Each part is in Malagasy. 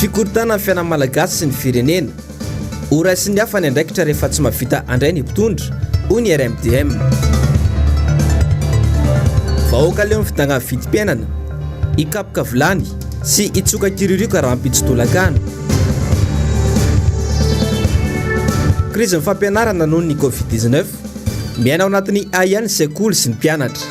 Fikorontanana ny fiainan'ny Malagasy sy ny firenena. Ho raisin'ny hafa ny andraikitra rehefa tsy mahavita handray ny mpitondra, hoy ny RMDM. Vahoaka leo ny fidangan'ny vidim-piainana. Hikapoka vilany sy hitsoka kiririoka rahampitso tolakandro. Krizin'ny fampianarana noho ny Covid 19, miaina ao anatin'ny ahiahy ny sekoly sy ny mpianatra.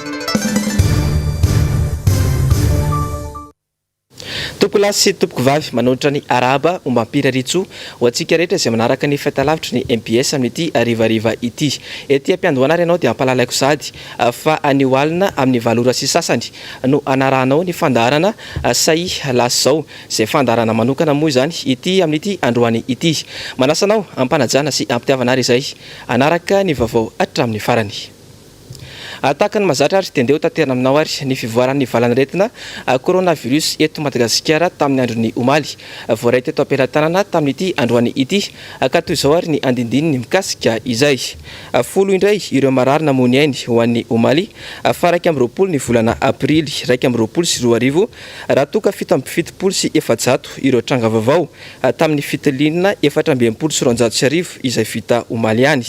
Tompokolahy sy tompokovavy, manolotra ny arahaba ombam-pirariantsoa ho antsika rehetra izay manaraka ny fahitalavitry ny mbs amin'ity harivariva ity. Ety am-piandohana ary ianao dia ampalalaiko sahady fa anio alina amin'ny valo ora sy sasany no hanarahanao ny fandaharana Sahia lasa izao, izay fandaharana manokana moa izany ity amin'ity androany ity. Manasa anao am-panajana sy am-pitiavana ary izay hanaraka ny vaovao hatramin'ny farany. Tahaka ny mahazatra ary dia ndeha ho taterina aminao ary ny fivoaran'ny valanaretina coronavirus eto Madagasikara tamin'ny andron'ny omaly. Voaray teto am-pelatanana tamin'ity androany ity ka toy izao ary ny andindininy mikasika izay. Folo indray ireo marary namoy ny ainy ho an'ny omaly faha 21 ny volana aprily 2021 raha toa ka 477 ireo tranga vaovao tamin'ny fitiliana 1264 izay vita omaly ihany.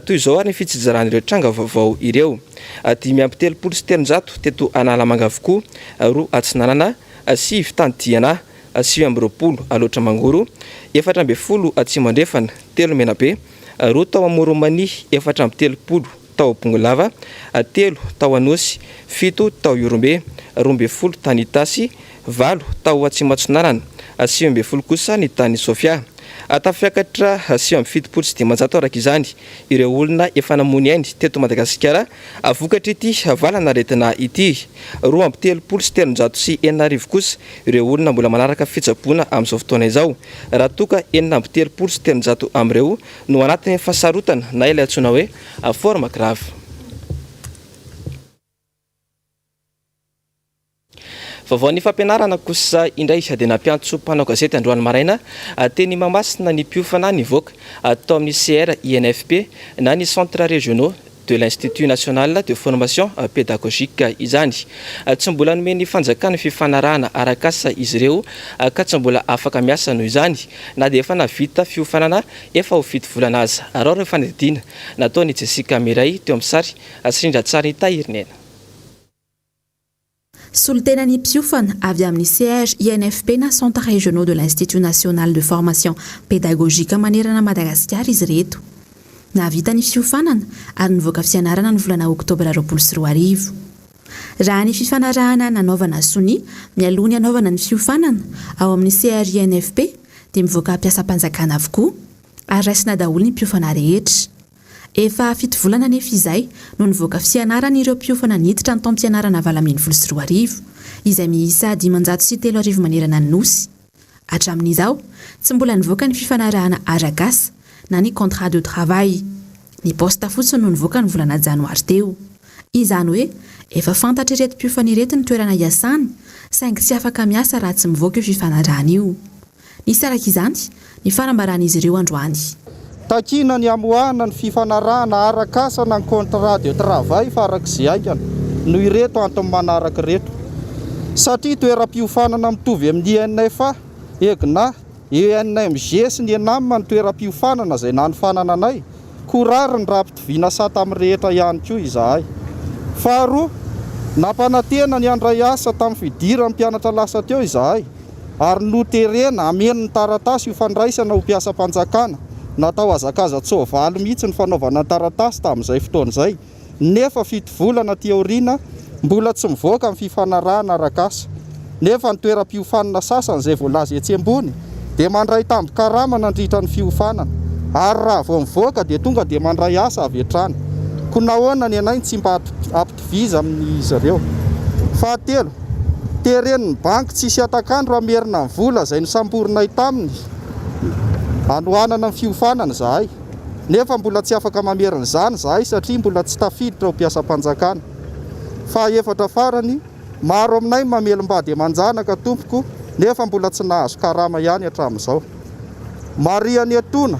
Toy izao ary ny fitsinjaran'ireo tranga vaovao ireo, 335 teto Analamanga avokoa, roa Atsinanana, sivy tany Diana, 29 Alaotra Mangoro, 14 Atsimo Andrefana, telo Menabe, roa tao Amoron'i-Mania, 34 tao Bongolava, telo tao Anosy, fito tao Ihorombe, 12 tany Itasy, valo tao Atsimo Atsinanana, 19 kosa ny tany Sofia. Tafiakatra 579 araka izany ireo olona efa namoy ny ainy teto Madagasikara vokatr'ity valanaretina ity. 332 kosa ireo olona mbola manaraka fitsaboana amin'izao fotoana izao, raha toa ka 336 amin'ireo no anatin'ny fahasarotana na ilay antsoina hoe forme grave. Vaovaon'ny fampianarana kosa indray dia nampiantso mpanao gazety androany maraina teny Mahamasina ny mpiofana nivoaka tao amin'ny CRINFP na ny Centres Régionaux de l'Institut National de Formation Pédagogique izany. Tsy mbola nomen'ny fanjakana fifanarahana arak'asa izy ireo ka tsy mbola afaka miasa noho izany na dia efa nahavita fiofanana efa ho fito volana aza. Araho ireo fanadihadiana nataon'i Jessica Mireille teo amin'ny sary sy rindran-tsarin'i Tahirinena. Solontenan'ny mpiofana avy amin'ny CRINFP na Centres Régionaux de l'Institut National de Formation Pédagogique manerana Madagasikara izy ireto. Nahavita ny fiofanana ary nivoaka fianarana ny volana oktobra 2020. Raha ny fifanarahana nanaovana sonia mialoha ny hanaovana ny fiofanana ao amin'ny CRINFP dia mivoaka mpiasam-panjakana avokoa ary raisina daholo ny mpiofana rehetra. Efa fito volana anefa izay no nivoaka fianarana ireo mpiofana niditra ny taom-pianarana 2018, izay miisa 3500 manerana ny Nosy. Hatramin'izao, tsy mbola nivoaka ny fifanarahana arak'asa na ny contrat de travail. Ny poste fotsiny no nivoaka ny volana janoary teo. Izany hoe, efa fantatr'ireto mpiofana ireto ny toerana hiasany, saingy tsy afaka miasa raha tsy mivoaka io fifanarahana io. Nisy araka izany ny fanambaran'izy ireo androany. Takiana ny hamoahana ny fifanarahana arak'asa na ny contrat de travail farak'izay haingana noho ireto antony manaraka ireto. Satria toeram-piofanana mitovy amin'ny INFA, EGNA, ENMG sy ny ENAM ny toeram-piofanana izay nanofanana anay, koa rariny raha ampitoviana sata amin'ny rehetra ihany koa izahay. Faharoa, nampanantena ny handray asa tamin'ny fidiran'ny mpianatra lasa teo izahay. ary noterena hameno ny taratasy io fandraisana ho mpiasam-panjakana. Natao hazakaza-tsoavaly mihitsy ny fanaovana ny taratasy tamin'izay fotoana izay, nefa fito volana aty aoriana mbola tsy mivoaka ny fifanarahana arak'asa. Nefa ny toeram-piofanana sasany izay voalaza etsy ambony dia mandray tambin-karama nandritra ny fiofanana, ary raha vao mivoaka dia tonga dia mandray asa avy hatrany. Koa nahoana ny anay no tsy mba Visa amin'izy ireo. Fahatelo, teren'ny banky tsisy hatak'andro hamerina ny vola izay nosamborinay taminy. Hanohanana ny fiofanana izahay, nefa mbola tsy afaka mamerina izany izahay satria mbola tsy tafiditra ho mpiasam-panjakana. Fahaefatra farany, maro aminay ny mamelom-bady aman-janaka tompoko nefa mbola tsy nahazo karama ihany hatramin'izao. Marihana etoana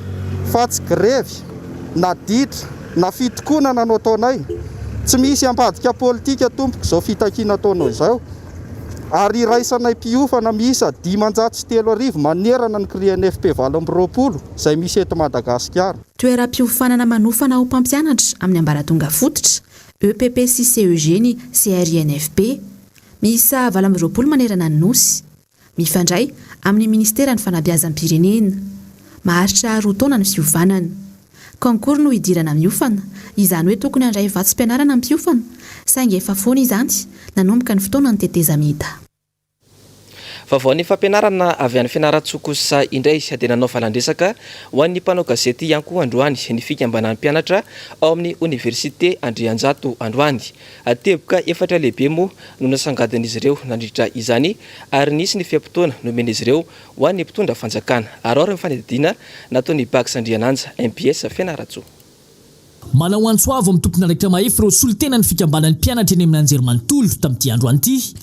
fa tsy grevy na ditra na fitokonana no ataonay. Tsy misy ambadika politika tompoko izao fitakiana ataonao izao ary iraisanay mpiofana miisa 3500 manerana ny CRINFP 28 izay misy eto Madagasikara. Toeram-piofanana manofana ho mpampianatra amin'ny ambaratonga fototra, EPP sy CEG ny CRINFP. Miisa 28 manerana ny Nosy. Mifandray amin'ny ministeran'ny fanabeazam-pirenena. Maharitra roa taona ny fiovanana. Concours no hidirana miofana, izany hoe tokony handray vatsim-pianarana ny mpiofana, saingy efa foana izany nanomboka ny fotoanan'ny tetezamita. Vaovaon'ny fampianarana avy any Fianarantsoa kosa indray dia nanao valan-dresaka ho an'ny mpanao gazety ihany koa androany ny fikambanan'ny mpianatra ao amin'ny oniversite Andrianjato androany. Teboka efatra lehibe moa no nasangadin'izy ireo nandritra izany ary nisy ny fe-potoana nomen'izy ireo ho an'ny mpitondra fanjakana. Araho ny fanadihadiana nataon'i Bax Andriananja, MPS Fianarantsoa. Manao antso avo amin'ny tompon'andraikitra mahefa ireo solontenan'ny fikambanan'ny mpianatra eny amin'ny anjerimanontolo tamin'ity androany ity.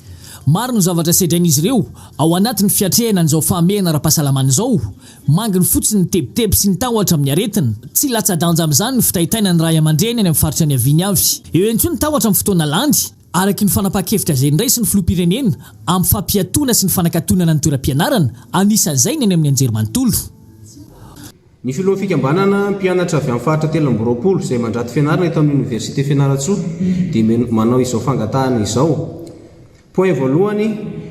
Maro ny zavatra sedrain'izy ireo ao anatin'ny fiatrehana an'izao fahamehana ara-pahasalamana izao. Manginy fotsiny ny tebiteby sy ny tahotra amin'ny aretina. Tsy latsa-danja amin'izany ny fitaitainan'ny ray aman-dreny any amin'ny faritra niaviany avy. Eo ihany koa ny tahotra amin'ny fotoana lany, araka ny fanapahan-kevitra izay noraisin'ny filoham-pirenena amin'ny fampiatoana sy ny fanakatonana ny toeram-pianarana, anisan'izay ny any amin'ny anjerimanontolo. Ny filohan'ny fikambanana mpianatra avy amin'ny faritra 23 izay mandrato fianarana eto amin'ny Oniversite Fianarantsoa dia manao izao fangatahana izao. Point voalohany,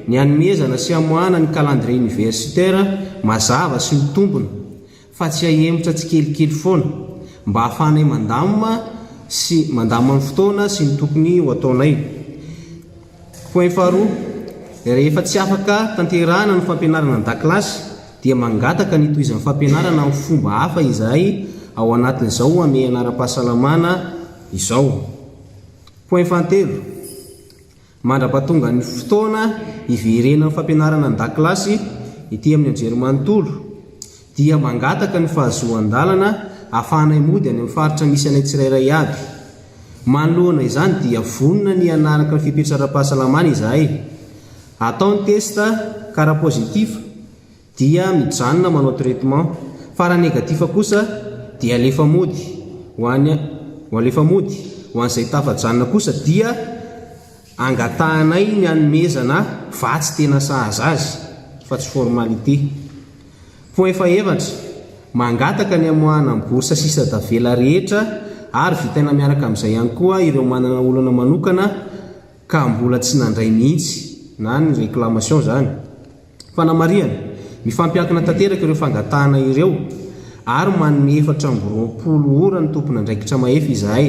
ny hanomezana sy hamoahana ny calendrier universitaire mazava sy mitombina fa tsy hahemotra tsikelikely foana mba hahafahanay mandamina sy mandamina ny fotoana sy ny tokony ho ataonay. Point faharoa, rehefa tsy afaka tanterahana ny fampianarana an-dakilasy dia mangataka ny hitohizan'ny fampianarana amin'ny fomba hafa izahay ao anatin'izao hamehana ara-pahasalamana izao. Point fahatelo, mandra-pahatongan'ny fotoana hiverenan'ny fampianarana an-dakilasy ety amin'ny anjerimanontolo dia mangataka ny fahazoan-dalana ahafahanay mody any amin'ny faritra misy anay tsirairay avy. Manoloana izany dia vonona ny hanaraka ny fepetra ara-pahasalamana izahay. Atao ny test ka raha positif dia mijanona manao traitement fa raha negatif kosa dia alefa mody, ho any ho alefa mody, ho an'izay tafajanona kosa dia angatahanay ny hanomezana vatsy tena sahaza azy fa tsy formalité. Point fahefatra, mangataka ny hamoahana ny bourse sisa tavela rehetra ary vitaina miaraka amin'izay ihany koa ireo manana olana manokana ka mbola tsy nandray mihitsy na ny réclamation izany. Fanamarihana, mifampiankina tanteraka ireo fangatahana ireo ary manome 24 ora ny tompon'andraikitra mahefa izahay.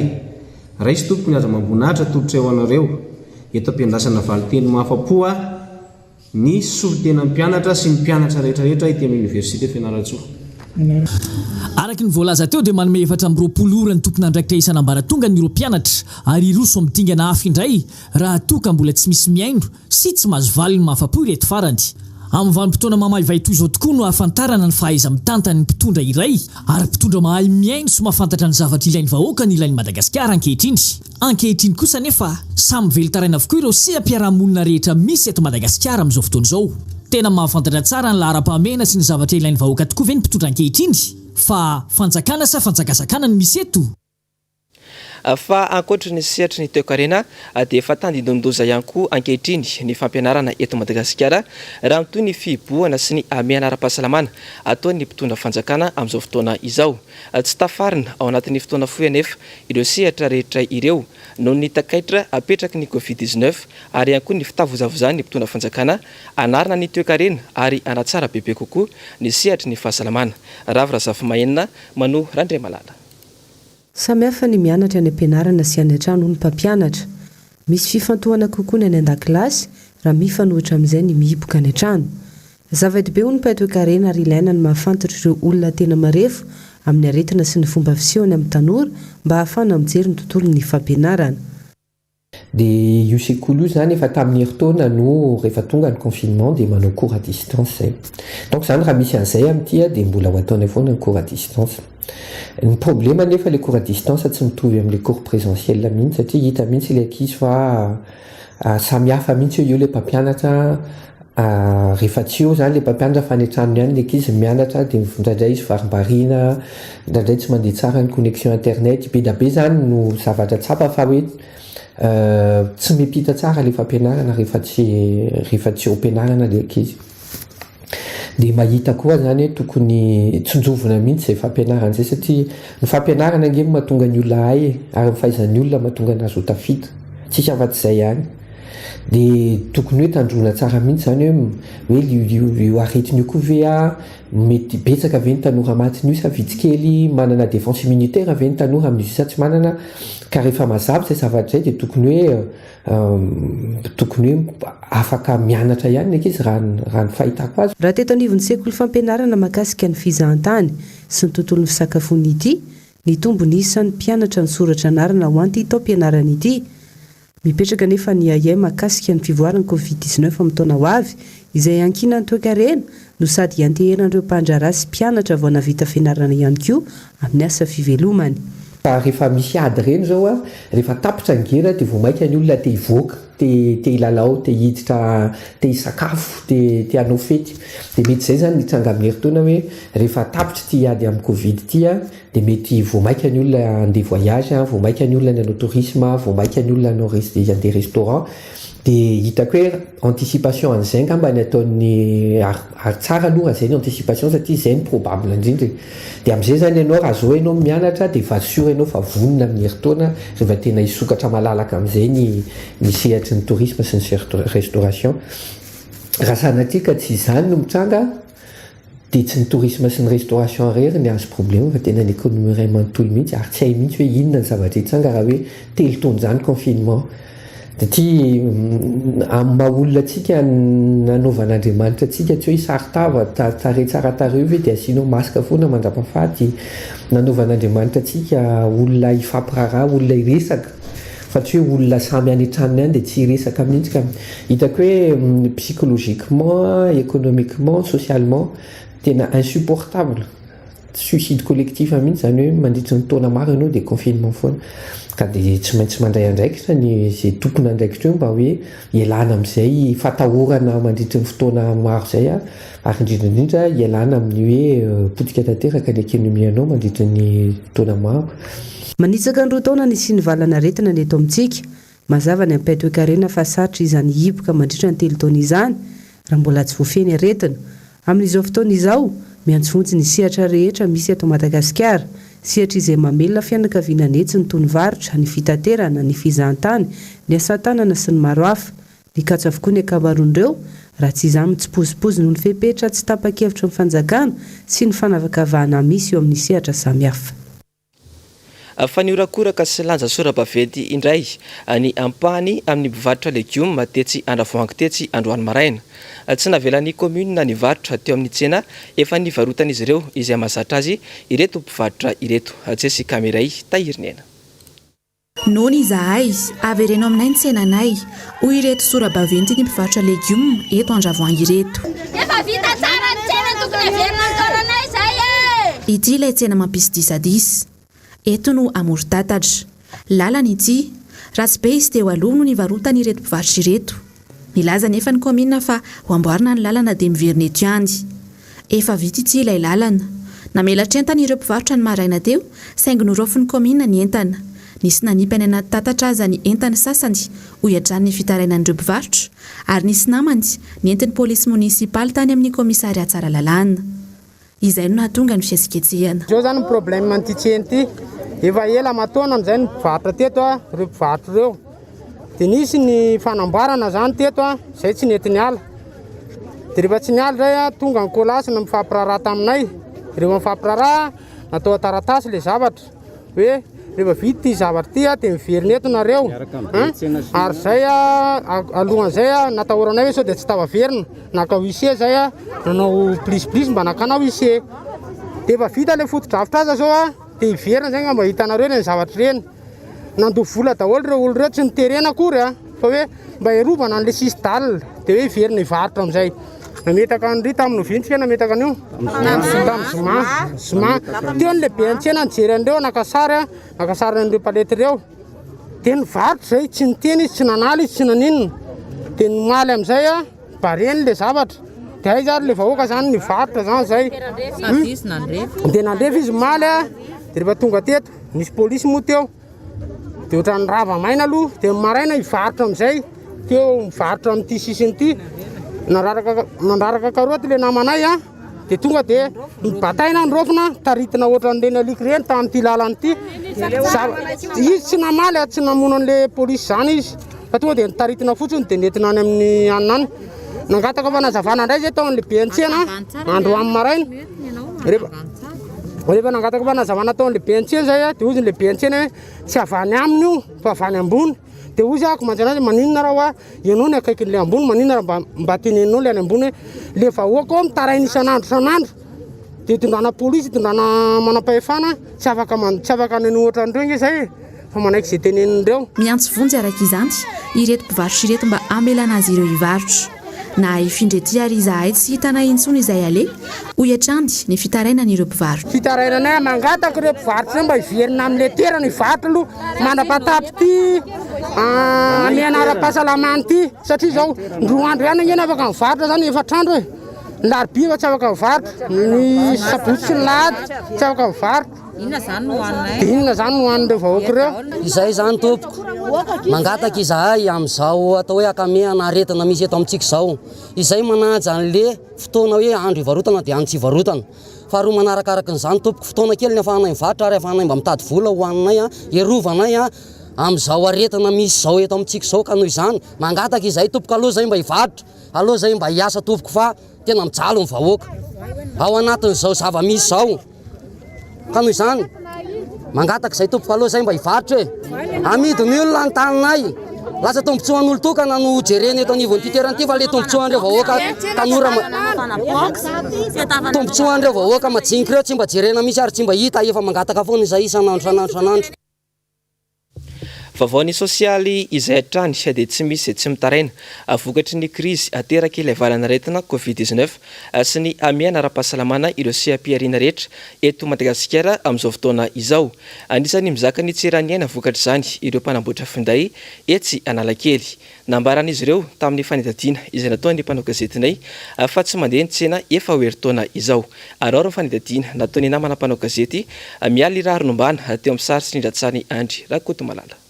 Raiso tompoko ny hazamam-boninahitra atolotray ho anareo. Eto am-piandrasana valinteny mahafa-po aho. Ny solontenan'ny mpianatra sy ny mpianatra rehetra rehetra ety amin'ny Oniversite Fianarantsoa. Araka ny voalaza teo dia manome 24 ora ny tompon'andraikitra isan'ambaratongany ireo mpianatra ary hiroso amin'ny dingana hafa indray raha toa ka mbola tsy misy mihaino sy tsy mahazo valiny mahafa-po ireto farany. Amin'ny vanim-potoana mamaivay toy izao tokoa no ahafantarana ny fahaiza-mitantan'ny mpitondra iray ary mpitondra mahay mihaino sy mahafantatra ny zavatra ilain'ny vahoaka ny ilain'i Madagasikara ankehitriny. Ankehitriny kosa anefa, samy velon-taraina avokoa ireo seha-piarahamonina rehetra misy eto Madagasikara amin'izao fotoana izao. Tena mahafantatra tsara ny laharam-pahamehana sy ny zavatra ilain'ny vahoaka tokoa ve ny mpitondra ankehitriny? Fa fanjakana sa fanjakazakana no misy eto? Fa ankoatry ny sehatry ny toekarena dia efa tandindon-doza ihany koa ankehitriny ny fampianarana eto Madagasikara raha mitohy ny fihibohana sy ny hamehana ara-pahasalamana ataon'ny mpitondra fanjakana amin'izao fotoana izao. Tsy tafarina ao anatin'ny fotoana fohy anefa ireo sehatra rehetra ireo noho ny takaitra apetraky ny Covid 19 ary ihany koa ny fitavozavozan'ny mpitondra fanjakana hanarina ny toekarena ary hanatsara bebe kokoa ny sehatry ny fahasalamana. Ravo Razafimahenina, Manoa Randriamalala. Samy hafa ny mianatra any am-pianarana sy any an-trano hoy ny mpampianatra. Misy fifantohana kokoa ny any an-dakilasy raha mifanohitra amin'izay ny mihiboka any an-trano. Zava-dehibe hoy ny mpahay toekarena ary ilaina ny mahafantatra ireo olona tena marefo amin'ny aretina sy ny fomba fisehony amin'ny tanora mba hahafahana mijery ny tontolon'ny fampianarana. Dia io sekoly io izany efa tamin'ny herintaona no rehefa tonga ny confinement dia manao cours à distance izay. Donc izany raha misy an'izay amin'ity dia mbola ho ataonay foana ny cours à distance. Ny problema anefa ilay cours à distance tsy mitovy amin'ilay cours présentiel mihitsy satria hita mihitsy ilay ankizy fa samy hafa mihitsy hoe eo ilay mpampianatra rehefa tsy eo izany ilay mpampianatra fa any an-tranony ihany ny ankizy mianatra dia indraindray izy varimbariana, indraindray tsy mandeha tsara ny connexion internet, be dia be izany no zavatra tsapa fa hoe tsy miampita tsara ilay fampianarana rehefa tsy rehefa tsy eo am-pianarana ilay ankizy. Dia mahita koa izany hoe tokony tsinjovina mihitsy izay fampianarana izay satria ny fampianarana ange no mahatonga ny olona hahay e, ary ny fahaizan'ny olona mahatonga anazy ho tafita. Tsisy afa-tsy izay ihany. Dia tokony hoe tandroana tsara mihitsy izany hoe hoe io io io aretina io koa ve a, mety betsaka ve ny tanora matin'io sa vitsy kely, manana défense immunitaire ve ny tanora amin'izy io sa tsy manana, ka rehefa mazava izay zavatra izay dia tokony hoe Tokony hoe afaka mianatra ihany ny ankizy raha ny raha ny fahitako azy. Raha teto anivon'ny sekoly fampianarana mahakasika ny fizahantany sy ny tontolon'ny fisakafoana ity, nitombo ny isan'ny mpianatra nisoratra anarana ho an'ity taom-pianarana ity. Mipetraka anefa ny ahiahy mahakasika ny fivoaran'ny Covid 19 amin'ny taona ho avy, izay iankinan'ny toekarena no sady ianteheran'ireo mpandraharaha sy mpianatra vao nahavita fianarana ihany koa amin'ny asa fivelomany. Fa rehefa misy ady ireny izao an, rehefa tapitra ny guerre dia vao maika ny olona te hivoaka, te te hilalao, te hiditra, te hisakafo, te te hanao fety. Dia mety izay izany ny hitranga amin'ny herintaona hoe rehefa tapitra ity ady amin'ny covid ity an, dia mety vao maika ny olona handeha voyage an, vao maika ny olona ny hanao tourisme, vao maika ny olona hanao res- handeha restaurant. Dia hitako hoe anticipation an'izay angamba ny ataon'ny ary ary tsara aloha raha izay ny anticipation satria izay no probable indrindra e. Dia amin'izay izany ianao raha zao ianao mianatra dia efa sûr ianao fa vonona amin'ny herintaona rehefa tena hisokatra malalaka amin'izay ny ny sehatry ny tourisme sy ny restauration. Raha sanatria ka tsy izany no mitranga Dia tsy ny tourisme sy ny restauration irery ny azo problème fa tena ny économie iray manontolo mihitsy ary tsy hay mihitsy hoe inona ny zavatra hitranga raha hoe telo taona izany confinement. Satria amin'ny maha olona antsika nanaovan'Andriamanitra antsika tsy hoe hisaron-tava, tarehy tsara tarehy io ve dia asianao masque foana mandra-pahafaty. Nanaovan'Andriamanitra antsika olona hifampiraharaha, olona hiresaka fa tsy hoe olona samy any an-tranony any dia tsy hiresaka mihitsy ka. Hitako hoe psychologiquement, economiquement, socialement tena insupportable, suicide collectif mihitsy izany hoe mandritry ny taona maro ianao dia confinement foana. Ka dia tsy maintsy mandray andraikitra ny izay tompon'andraikitra eo mba hoe hialana amin'izay fatahorana mandritry ny fotoana maro izay ary indrindra indrindra hialana amin'ny hoe potika tanteraka ny économie-nao mandritry ny taona maro. Manitsaka ny roa taona nisian'ny valan'aretina ny eto amintsika. Mazava ny ampay toekarena fa sarotra izany hihiboka mandritra ny telo taona izany raha mbola tsy voafehy ny aretina. Amin'izao fotoana izao, miantso vonjy ny sehatra rehetra misy eto Madagasikara. Sehatra izay mamelona fianakaviana an'hetsiny toy ny varotra, ny fitaterana, ny fizahantany, ny asa tanana sy ny maro hafa. Mikatso avokoa ny ankamaroan'ireo, raha tsy izany mitsipozipozy noho ny fepetra tsy tapa-kevitry ny fanjakana sy ny fanavakavahana misy eo amin'ny sehatra samihafa. Fa nihorakoraka sy lanja sora-baventy indray ny ampahany amin'ny mpivarotra legioma tetsy Andravoahangy tetsy androany maraina. Tsy navelan'ny kaominina nivarotra teo amin'ny tsena efa nivarotan'izy ireo izay mahazatra azy ireto mpivarotra ireto. Jessica Mireille Tahirinena. Noana izahay, avereno aminay ny tsenanay, hoy ireto sora-baventy ny mpivarotra legioma eto Andravoahangy ireto. Efa vita tsara ny tsena, tokony averina ny taolanay izay e! Ity ilay tsena mampisy disadisa. Eto no amoron-tatatra. Lalana ity. Ratsy be izy teo aloha no nivarotan'ireto mpivarotra ireto. Nilaza anefa ny kaominina fa ho amboarina ny lalana dia miverina eto ihany. Efa vita ity ilay lalana. Namelatra entana ireo mpivarotra ny maraina teo saingy noraofin'ny kaominina ny entana. Nisy nanipy any anaty tatatra aza ny entan'ny sasany, hoy hatrany ny fitarainan'ireo mpivarotra, ary nisy namany nentin'ny polisy monisipaly tany amin'ny kaomisaria Tsaralalàna. Izay no nahatonga ny fihetsiketsehana. Izao izany ny problème an'ity tsena ity, efa ela aman-taonany izay no mpivarotra teto ireo mpivarotra ireo, dia nisy ny fanamboarana izany teto izay tsy nety niala, dia rehefa tsy niala izay tonga ny colas no nifampiraharaha taminay, rehefa nifampiraharaha natao an-taratasy ilay zavatra. hoe rehefa vita ity zavatra ity dia miverina eto nareo ary zay alohan'izay natahoranay hoe sao dia tsy tafaverina naka huissier zay nanao plus plus mba nakana huissier dia efa vita ilay fotodrafitrasa zao dia hiverina zay angamba hitanareo ireny zavatra ireny. Nandoa vola daholo ireo olona ireo, tsy niterena akory a, fa hoe mba hiarovana an'ilay sisi-dalina, dia hoe hiverina hivarotra amin'izay. Nametraka an'ry tamin'ny oviana tsika nametraka an'io? Tamin'ny zoma. Zoma. Teo ny lehiben'ny tsena nijery an'ireo, naka sary a, naka sary an'ireo palette ireo. Dia nivarotra izay, tsy niteny izy, tsy nanala izy, tsy naninona. Dia ny omaly amin'izay a, bareny ilay zavatra. Dia aiza ary ilay vahoaka izany nivarotra izany izay. Dia nandrefy izy omaly a, dia rehefa tonga teto, nisy polisy moa teo. Dia ohatran'ny rava maina aloha, dia ny maraina hivarotra amin'izay, teo mivarotra amin'ity sisiny ity, nandraraka nandraraka karaoty ilay namanay a, dia tonga dia nibataina ny raofina, taritina ohatran'ireny alika ireny tamin'ity lalana ity. Zava- izy tsy namaly a, tsy namono an'ilay polisy izany izy, fa tonga dia notaritina fotsiny dia nentina any amin'ny anona any. Nangataka fanazavana indray izay tao amin'ilay ben'ny tsena androany maraina. Rehefa Rehefa nangataka fanazavana tao amin'ny lehiben'ny tsena izay dia hozy ny lehiben'ny tsena hoe tsy avy any aminy io fa avy any ambony. Dia hozy ako mantsy anazy maninona raha hoa ianao ny akaikin'ilay ambony maninona raha mba mba teneninao ilay any ambony hoe le vahoaka ao mitaraina isan'andro isan'andro dia itondrana polisy itondrana manam-pahefana tsy afaka man- tsy afaka nanohatra an'ireo nge izay e fa manaiky izay tenenin'ireo. Miantso vonjy araka izany ireto mpivarotra ireto mba hamelana azy ireo hivarotra. Na hifindra ety ary izahay tsy hitanay intsony izay aleha, hoy hatrany ny fitarainan'ireo mpivarotra. Fitarainanay, mangataka ireo mpivarotra ireo mba hiverina amin'ilay toerana hivarotra aloha mandra-pahatapy ity hamehana ara-pahasalamana ity satria izao roa andro ihany ange no afaka mivarotra izany, efatra andro e, ny larobia efa tsy afaka mivarotra, ny sabotsy sy ny lahady tsy afaka mivarotra. Inona izany no hohaninay? Dia inona izany no hohanin'ireo vahoaka ireo? Izay izany tompoko, mangataka izahay amin'izao atao hoe hakamehana aretina misy eto amintsika izao, izay manaja an'le fotoana hoe andro ivarotana dia andro tsy ivarotana. Faharoa manarakaraka an'izany tompoko, fotoana kely ny afahanay mivarotra ary afahanay mba mitady vola hohaninay, hierovanay amin'izao aretina misy izao eto amintsika izao ka noho izany mangataka izahay tompoko aleo izay mba hivarotra, aleo izay mba hiasa tompoko fa tena mijaly ny vahoaka ao anatin'izao zava-misy izao. Ka noho izany, mangataka izay tompoko aloha izay mba hivarotra e. Amidin'ny olona ny taninay. Lasa tombontsoan'olon-tokana no jerena eto anivon'ity toerana ity fa ilay tombontsoan'ireo vahoaka tanora tombontsoan'ireo vahoaka majinika ireo tsy mba jerena mihitsy ary tsy mba hita efa mangataka foana izahay isan'andro isan'andro isan'andro. Vaovaon'ny sosialy izay hatrany dia tsy misy izay tsy mitaraina vokatry ny krizy aterak'ilay valan'aretina Covid 19 sy ny hamehana ara-pahasalamana ireo seha-pihariana rehetra eto Madagasikara amin'izao fotoana izao. Anisan'ny mizaka ny tsy eran'ny aina vokatr'izany ireo mpanamboatra finday etsy Analakely. Nambaran'izy ireo tamin'ny fanadihadiana izay nataon'ny mpanao gazetinay fa tsy mandeha ny tsena efa ho herintaona izao. Araho ny fanadihadiana nataon'ny namana mpanao gazety Mialy Raharinombana teo amin'ny sary sy rindran-tsarin'i Andry Rakotomalala.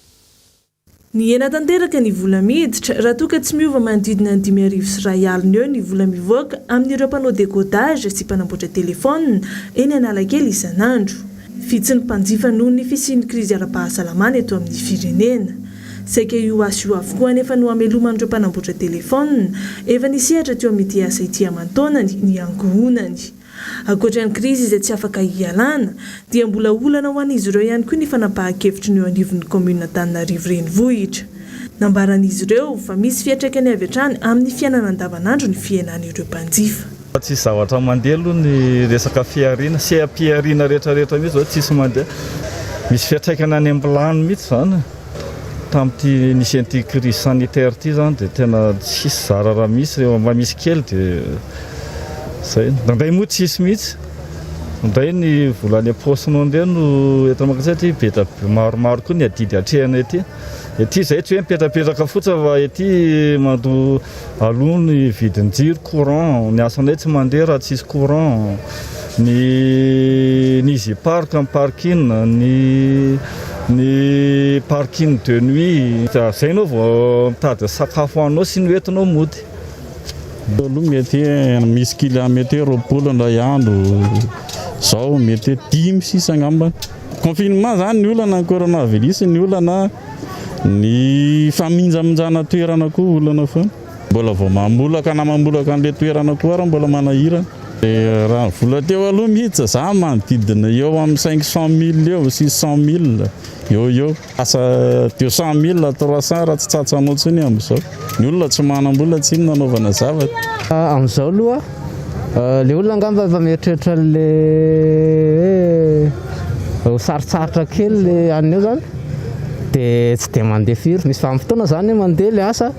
Nihena tanteraka ny vola miditra, raha toa ka tsy miova manodidina ny 1500 eo ny vola mivoaka amin'ireo mpanao décodage sy mpanamboatra telefaonina eny Analakely isan'andro. Vitsy ny mpanjifa noho ny fisian'ny krizy ara-pahasalamana eto amin'ny firenena. Saika io asa io avokoa anefa no hameloman'ireo mpanamboatra telefaonina efa nisehatra teo amin'ity asa ity aman-taonany ny ankohonany. Ankoatra ny krizy izay tsy afaka hialana dia mbola olana ho an'izy ireo ihany koa ny fanapahan-kevitry ny eo anivon'ny kaominina Antananarivo Renivohitra. Nambaran'izy ireo fa misy fiantraikany avy hatrany amin'ny fiainana andavanandro ny fihenan'ireo mpanjifa. Tsisy zavatra mandeha aloha ny resaka fihariana, seha-pihariana rehetra rehetra mihitsy zao tsisy mandeha. Misy fiantraikany any am-bilany mihitsy izany. Tamin'ity nisian'ity crise sanitaire ity izany dia tena tsisy zara raha misy, rehefa mba misy kely dia zay. Indraindray moa tsisy mihitsy. Indray ny vola any am-paosinao indray no entina maka satria be dia be maromaro koa ny adidy atrehina ety. Ety izay tsy hoe mipetrapetraka fotsiny fa ety mandoa aloha ny vidin-jiro, courant, ny asanay tsy mandeha raha tsisy courant, ny ny easy park, ny parking, ny ny parking de nuit. Zay enao vao mitady sakafo hohaninao sy ny hoentinao mody. Teo aloha mety hoe misy client mety hoe 20 indray andro, zao mety hoe dimy sisa angamba. Confinement zany ny olana, ny coronavirus ny olana, ny faminjaminjana toerana koa olana foana. Mbola vao mamolaka na mamolaka an'ilay toerana koa ary mbola manahirana. Dia raha ny vola teo aloha mihitsy za manodidina eo amin'ny 500 mille eo, 600 mille eo ho eo. Lasa 200 mille, 300 raha tsy tratranao intsony amin'izao. Ny olona tsy manam-bola tsinona anaovana zavatra. Amin'izao aloha, ilay olona angamba efa mieritreritra an'ilay hoe ho sarotsarotra kely ilay anona eo izany. Dia tsy dia mandeha firy. Misy vanim-potoana izany mandeha ilay asa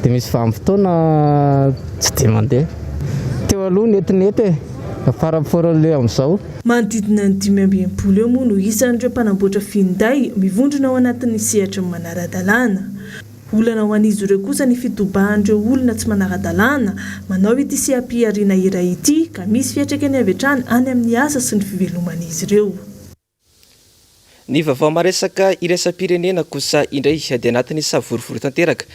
dia misy vanim-potoana tsy dia mandeha. Teo aloha netinety e, par rapport an'ilay amin'izao. Manodidina ny 65 eo moa no isan'ireo mpanamboatra finday mivondrona ao anatin'ny sehatry ny manara-dalàna. Olana ho an'izy ireo kosa ny fitobahan'ireo olona tsy manara-dalàna manao ity seha-pihariana iray ity ka misy fiantraikany avy hatrany any amin'ny asa sy ny fiveloman'izy ireo. Ny vaovao maresaka iraisam-pirenena kosa indray dia anatin'ny savorovoro tanteraka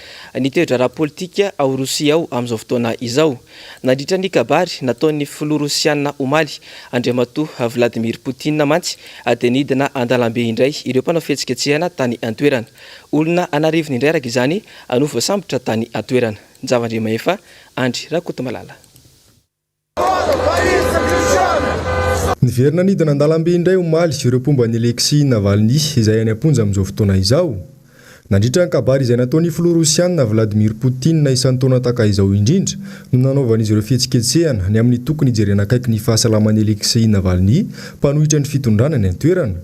ny toe-draharaha politika ao Rosia ao amin'izao fotoana izao. Nandritra ny kabary nataon'ny filoha rosiana omaly, Andriamatoa Vladimir Poutine mantsy dia nidina an-dalambe indray ireo mpanao fihetsiketsehana tany an-toerana. Olona an'arivony indray araka izany no voasambotra tany an-toerana. Njavandriamahefa Andry Rakotomalala. Niverina nidina an-dalambe indray omaly ireo mpomba an'i Alexei Navalny izay any am-ponja amin'izao fotoana izao. Nandritra ny kabary izay nataon'ny filoha Rosiana Vladimir Poutine isan-taona tahaka izao indrindra no nanaovan'izy ireo fihetsiketsehana ny amin'ny tokony hijerena akaiky ny fahasalaman'i Alexei Navalny, mpanohitra ny fitondrana any an-toerana.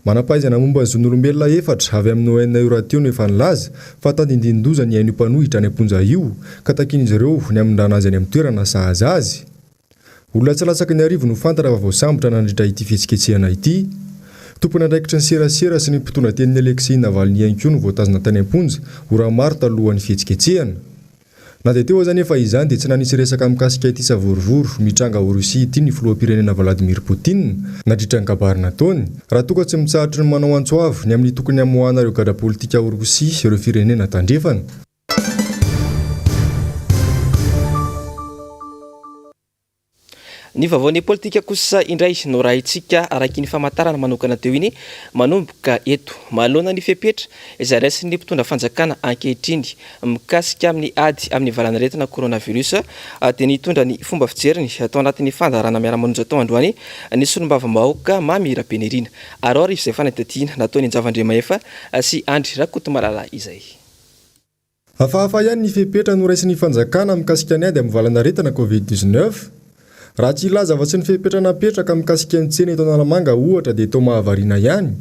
Manam-pahaizana momba ny zon'olombelona efatra avy amin'ny ONU rahateo no efa nilaza fa tandindinin-doza ny ain'io mpanohitra any am-ponja io, ka takian'izy ireo ny hamindrana azy any amin'ny toerana sahaza azy. Olona tsy latsaky ny arivo no fantatra fa voasambotra nandritra ity fihetsiketsehana ity. Tompon'andraikitry ny serasera sy ny mpitondra tenin'i Alexei Navalny ihany koa no voatazona tany am-ponja ora maro talohan'ny fihetsiketsehana. Na dia teo aza anefa izany dia tsy nanisy resaka mikasika ity savorovoro mitranga ao Rosia ity ny filoham-pirenena Vladimir Putin nandritra ny kabary nataony, raha toa ka tsy mitsahatry ny manao antso avo ny amin'ny tokony hamoahana ireo gadra politika ao Rosia ireo firenena tandrefana. Ny vaovaon'ny politika kosa indray no rahintsika araka iny famantarana manokana teo iny manomboka eto. Manoloana ny fepetra izay raisin'ny mpitondra fanjakana ankehitriny mikasika amin'ny ady amin'ny valanaretina coronavirus dia nitondra ny fomba fijeriny tao anatin'ny fandaharana miara-manonja tao androany ny solombavambahoaka Mamy Rabenirina. Araho ary izay fanadihadiana nataon'i Njavandriamahefa sy Andry Rakotomalala izay. Hafahafa ihany ny fepetra noraisin'ny fanjakana mikasika ny ady amin'ny valanaretina Covid 19. Raha tsy hilaza afa-tsy ny fepetra napetraka mikasika ny tsena eto Analamanga ohatra dia toa mahavariana ihany.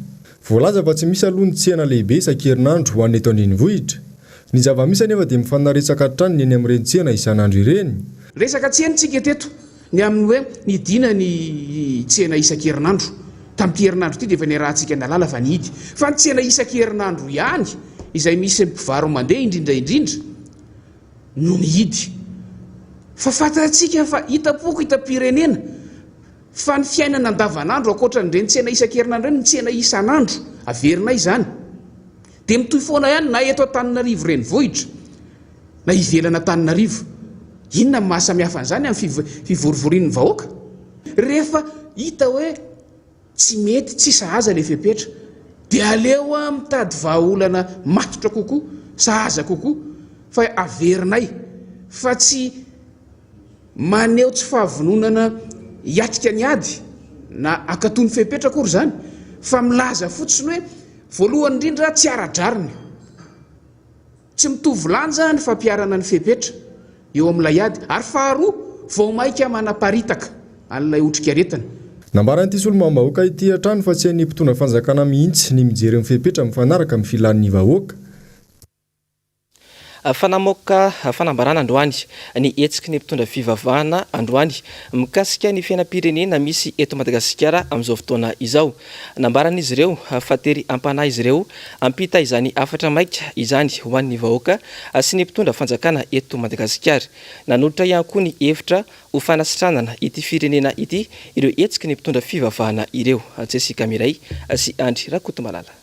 Voalaza fa tsy misy aloha ny tsena lehibe isan-kerinandro ho an'ny eto an-drenivohitra. Ny zava-misy anefa dia mifanaretsaka hatrany ny eny amin'ireny tsena isan'andro ireny. Resaka tsena isika teto. Ny amin'ny hoe nidina ny tsena isan-kerinandro. Tamin'ity herinandro ity dia efa niarahantsika nahalala fa nihidy. Fa ny tsena isan-kerinandro ihany, izay misy mpivaro-mandeha indrindra indrindra, no nihidy. Fa fantatsika fa hitam-poko, hitam-pirenena, fa ny fiainana andavanandro, ankoatran'ireny tsena isan-kerinandro ireny, ny tsena isan'andro, averinay izany, dia mitohy foana ihany na eto Antananarivo renivohitra, na ivelan'Antananarivo. Inona no mahasamihafa an'izany amin'ny fivorivorian'ny vahoaka? Rehefa hita hoe tsy mety, tsy sahaza ilay fepetra, dia aleo mitady vahaolana matotra kokoa, sahaza kokoa, fa averinay fa tsy maneho tsy fahavononana hiatrika ny ady na hankatò ny fepetra akory izany, fa milaza fotsiny hoe voalohany indrindra tsy ara-drariny. Tsy mitovy lanja ny fampiharana ny fepetra eo amin'ilay ady ary faharoa vao mainka manaparitaka an'ilay otrikaretina. Nambaran'ity solombavambahoaka ity hatrany fa tsy hain'ny mpitondra fanjakana mihitsy ny mijery ny fepetra mifanaraka amin'ny filan'ny vahoaka. Fa namoaka fanambarana androany ny hetsiky ny mpitondra fivavahana androany mikasika ny fiainam-pirenena misy eto Madagasikara amin'izao fotoana izao. Nambaran'izy ireo fa tery am-panahy izy ireo hampita izany hafatra maika izany ho an'ny vahoaka sy ny mpitondra fanjakana eto Madagasikara. Nanolotra ihany koa ny hevitra ho fanasitranana ity firenena ity ireo hetsiky ny mpitondra fivavahana ireo. Jessica Mireille sy Andry Rakotomalala.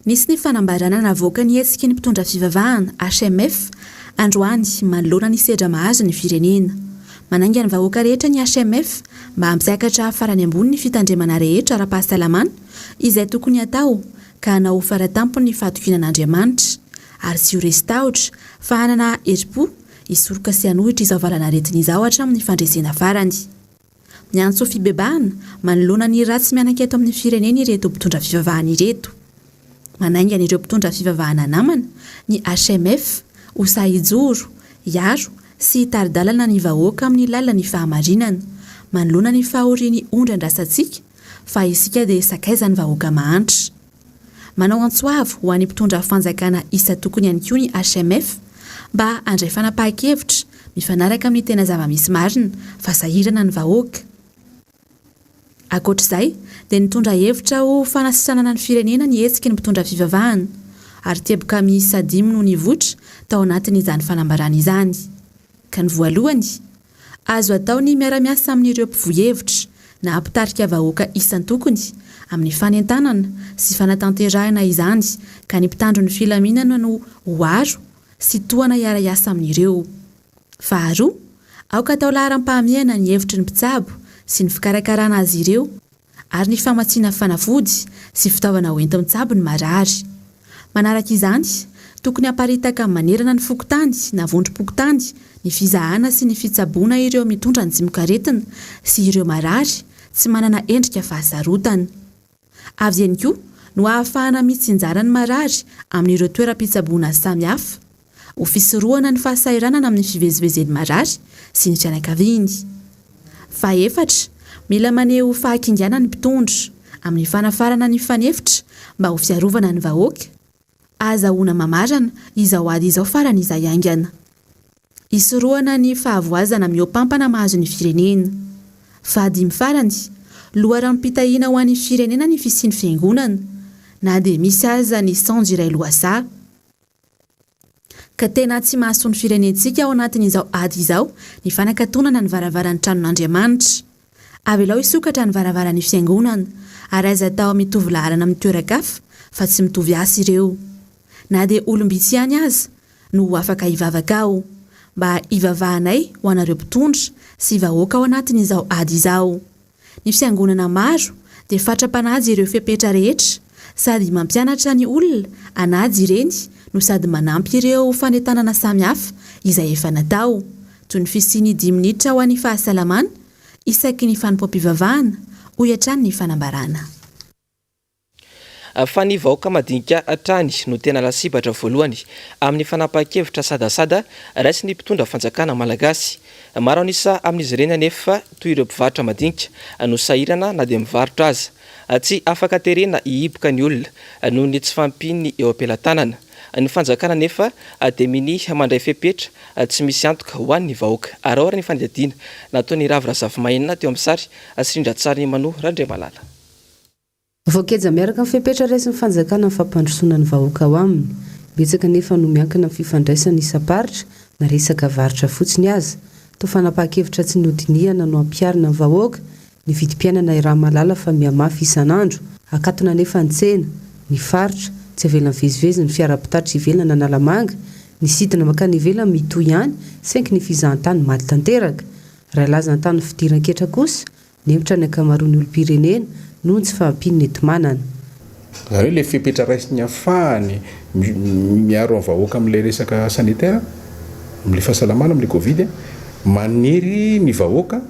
Nisy ny fanambarana navoakan'ny hetsiky ny mpitondra fivavahana, HMF, androany, manoloana ny sedra mahazo ny firenena. Manainga ny vahoaka rehetra ny HMF mba hampiakatra farany ambony ny fitandremana rehetra ara-pahasalamana izay tokony hatao ka hanao ho faratampony ny fahatokiana an'Andriamanitra ary tsy ho resy tahotra fa hanana herim-po hisoroka sy hanohitra izao valan'aretina izao hatramin'ny fandresena farany. Miantso fibebahana manoloana ny ratsy mianaka eto amin'ny firenena ireto mpitondra fivavahana ireto. Manainga an'ireo mpitondra fivavahana namana ny HMF ho sahy hijoro, hiaro sy hitari-dalana ny vahoaka amin'ny lalan'ny fahamarinana manoloana ny fahorian'ny ondry andrasantsika fa isika dia sakaizan'ny vahoaka mahantra. Manao antso avo ho an'ny mpitondra fanjakana isan-tokony ihany koa ny HMF mba handray fanapahan-kevitra mifanaraka amin'ny tena zava-misy marina fa sahirana ny vahoaka. Ankoatra izay dia nitondra hevitra ho fanasitranana ny firenena ny hetsiky ny mpitondra fivavahana ary teboka miisa dimy no nivoitra tao anatin'izany fanambarana izany. Ka ny voalohany, azo atao ny miara-miasa amin'ireo mpivoy hevitra na mpitarika vahoaka isan-tokony amin'ny fanentanana sy fanatanterahina izany ka ny mpitandro ny filaminana no ho aro sy tohana hiara-hiasa amin'ireo. Faharoa, aoka atao laharam-pahamehana ny hevitry ny mpitsabo sy ny fikarakarana azy ireo ary ny famatsiana fanafody sy fitaovana hoenti-mitsabo ny marary. Manaraka izany, tokony haparitaka manerana ny fokontany na vondrom-pokontany ny fizahana sy ny fitsaboana ireo mitondra ny tsimokaretina sy ireo marary tsy manana endrika fahasarotana. Avy ihany koa no ahafahana mitsinjara ny marary amin'ireo toeram-pitsaboana samihafa, ho fisorohana ny fahasahiranana amin'ny fivezivezen'ny marary sy ny fianakaviany. Fahefatra, mila maneho fahakingana ny mpitondra amin'ny fanafarana ny fanefitra mba ho fiarovana ny vahoaka, ahazahoana mamarana izao ady izao faran'izay haingana. Hisorohana ny fahavoazana mihoapampana mahazo ny firenena. Fahadimy farany, loharanom-pitahiana ho an'ny firenena ny fisian'ny fiangonana, na dia misy aza ny saonjo iray lohasaha. Ka tena tsy mahasoa ny firenentsika ao anatin'izao ady izao ny fanakatonana ny varavaran'ny tranon'Andriamanitra. Avelao hisokatra ny varavaran'ny fiangonana, ary aza atao mitovy laharana amin'ny toeran-kafa fa tsy mitovy asa ireo. Na dia olom-bitsy ihany aza no ho afaka hivavaka ao, mba hivavahanay ho anareo mpitondra sy vahoaka ao anatin'izao ady izao. Ny fiangonana maro dia fatra-panaja ireo fepetra rehetra sady mampianatra ny olona hanaja ireny no sady manampy ireo fanentanana samihafa izay efa natao, toy ny fisian'ny dimy minitra ho an'ny fahasalamana isaky ny fanompoam-pivavahana, hoy hatrany ny fanambarana. Fa ny vahoaka madinika hatrany no tena lasibatra voalohany amin'ny fanapahan-kevitra sadasada raisin'ny mpitondra fanjakana malagasy. Maro an'isa amin'izy ireny anefa toy ireo mpivarotra madinika no sahirana na dia mivarotra aza. Tsy afaka terena hihiboka ny olona noho ny tsy fahampian'ny eo am-pelatanana. Ny fanjakana anefa dia minia mandray fepetra tsy misy antoka ho an'ny vahoaka. Araho ary ny fanadihadiana nataon'i Ravo Razafimahenina teo amin'ny sary sy rindran-tsarin'i Mano Randriamalala. Voageja miaraka amin'ny fepetra raisin'ny fanjakana ny fampandrosoana ny vahoaka ao aminy. Betsaka anefa no miankina amin'ny fifandraisana isam-paritra na resaka varotra fotsiny aza. Toa fanapahan-kevitra tsy nodinihana no ampiharina amin'ny vahoaka, ny vidim-piainana iaraha-mahalala fa mihamafy isan'andro. Akatona anefa ny tsena, ny faritra, tsy avela mivezivezy ny fiara mpitatitra ivelany Analamanga, ny sidina mankany ivelany mitohy ihany saingy ny fizahantany maty tanteraka. Raha hilaza ny tahan'ny fidiran-ketra kosa, Nemitra ny ankamaroan'ny olom-pirenena noho ny tsy fahampian'ny enti-manana. Izany hoe ilay fepetra raisiny ahafahany miaro ny vahoaka amin'ilay resaka sanitaire, amin'ilay fahasalamana, amin'ilay covid, manery ny vahoaka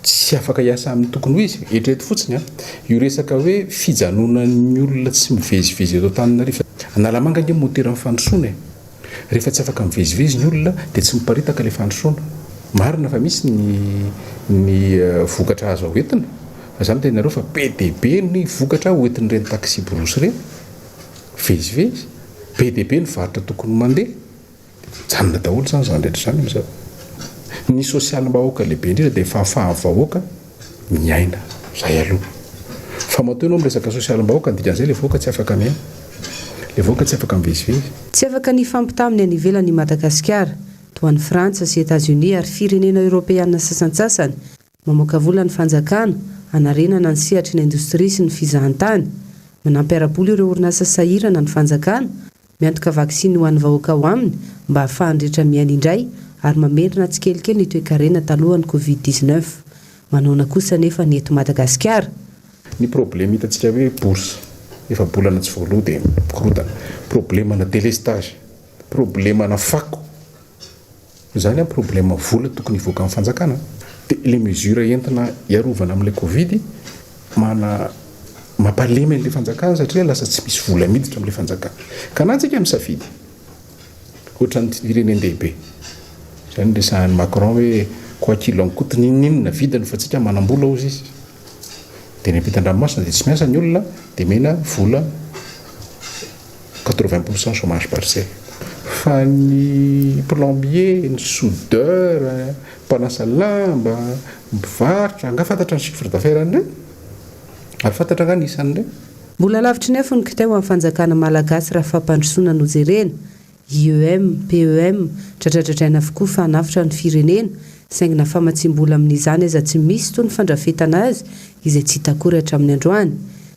tsy afaka hiasa amin'ny tokony ho izy. Eritrereto fotsiny an, io resaka hoe fijanonan'ny olona tsy mivezivezy eto Antananarivo. Analamanga ange moteran'ny fandrosoana e. Rehefa tsy afaka mivezivezy ny olona dia tsy miparitaka ilay fandrosoana. Marina fa misy ny ny vokatra azo hoentina fa za miteny anareo fa be dia be ny vokatra hoentin'ireny taxi brousse ireny mivezivezy, be dia be ny varotra tokony mandeha, mijanona daholo izany izany rehetra izany amin'izao. Ny sosialim-bahoaka lehibe indrindra dia fahafahan'ny vahoaka miaina. Zay aloha. Fa matoa ianao miresaka sosialim-bahoaka, ny dikan'izay ilay vahoaka tsy afaka miaina. Ilay vahoaka tsy afaka mivezivezy. Tsy afaka ny hifampitaha amin'ny any ivelany i Madagasikara, toa an'i Frantsa sy Etazonia ary firenena eoropeanina sasantsasany. Mamoaka vola ny fanjakana, hanarenana ny sehatry ny indostria sy ny fizahantany. Manampy ara-bola ireo orinasa sahirana ny fanjakana, Miantoka vaksiny ho an'ny vahoaka ao aminy mba hahafahan'ny rehetra miaina indray ary mamerina tsikelikely ny toekarena talohan'ny Covid 19. Manaona kosa anefa ny eto Madagasikara? Ny problème hitantsika hoe bourse efa bolana tsy voaloa dia mikorontana, problème ana délestage, problème ana fako, Izany an problème vola tokony hivoaka amin'ny fanjakana de le mesure entina hiarovana amin'ilay covid mana mampalemy an'ilay fanjakana satria lasa tsy misy vola miditra amin'ilay fanjakana. Ka na antsika misafidy ohatran'ny firenen-dehibe izay no resahan'i Macron hoe quoi qu'il en coute n'inon'inona vidiny fa tsika manam-bola hozy izy. Dia any ampitan-dranomasina dia tsy miasa ny olona dia omena vola 80 pour cent chômage partiel. Fa ny plombier, ny soudeur, mpanasa lamba, mpivarotra, angaha fantatra ny chiffre d'affaires an'ireny? Ary fantatra angaha ny isan'ireny? Mbola lavitry ny afo ny kitay ho an'ny fanjakana malagasy raha fampandrosoana no jerena. IEM, PEM, dradradradraina avokoa fa hanavotra ny firenena, saingy na famatsiam-bola amin'izany aza tsy misy toy ny fandrafetana azy izay tsy hita akory hatramin'ny androany.